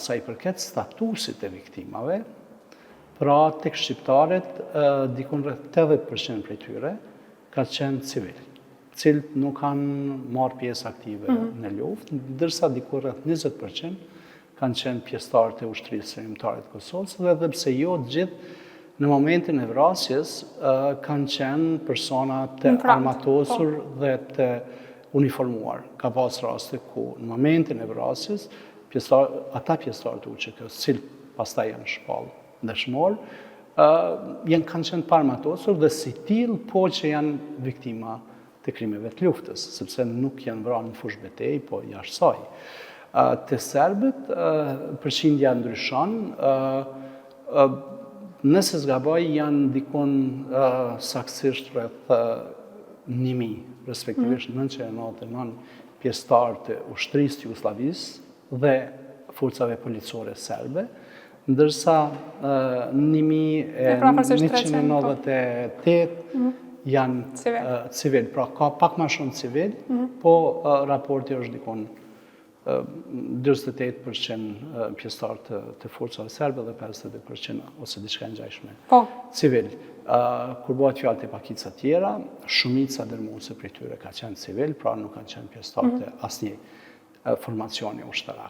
sa i përket statusit të viktimave, pra tek shqiptarët dikun rreth 80% prej tyre ka qenë civil, cilët nuk kanë marrë pjesë aktive në luftë, ndërsa diku rreth 20% kanë qenë pjesëtarë të Ushtrisë Çlirimtare të Kosovës, dhe edhe pse jo të gjithë në momentin e vrasjes kanë qenë persona të armatosur dhe të uniformuar. Ka pas raste ku në momentin e vrasjes, ata pjesëtarë të UÇK-së, cilët pastaj janë shpallë dëshmorë, janë kanë qenë të paarmatosur dhe si tillë po që janë viktima të krimeve të luftës, sepse nuk janë vrarë në fushëbetejë, po jashtë saj. Te serbët, përqindja ndryshon, nëse s'gaboj janë dikun saktësisht rreth 1000, respektivisht 999 pjesëtarë të ushtrisë të Jugosllavisë dhe forcave policore serbe, ndërsa 1198 janë civil. Pra ka pak ma shumë civil, po raporti është dikun 48% pjesëtarë të forcave serbe dhe 52% ose diçka e ngjashme civil. Kur bëhet fjalë te pakica tjera, shumica dërmuese prej tyre ka qenë civil, pra nuk kanë qenë pjesëtarë të asnjë formacioni ushtarak.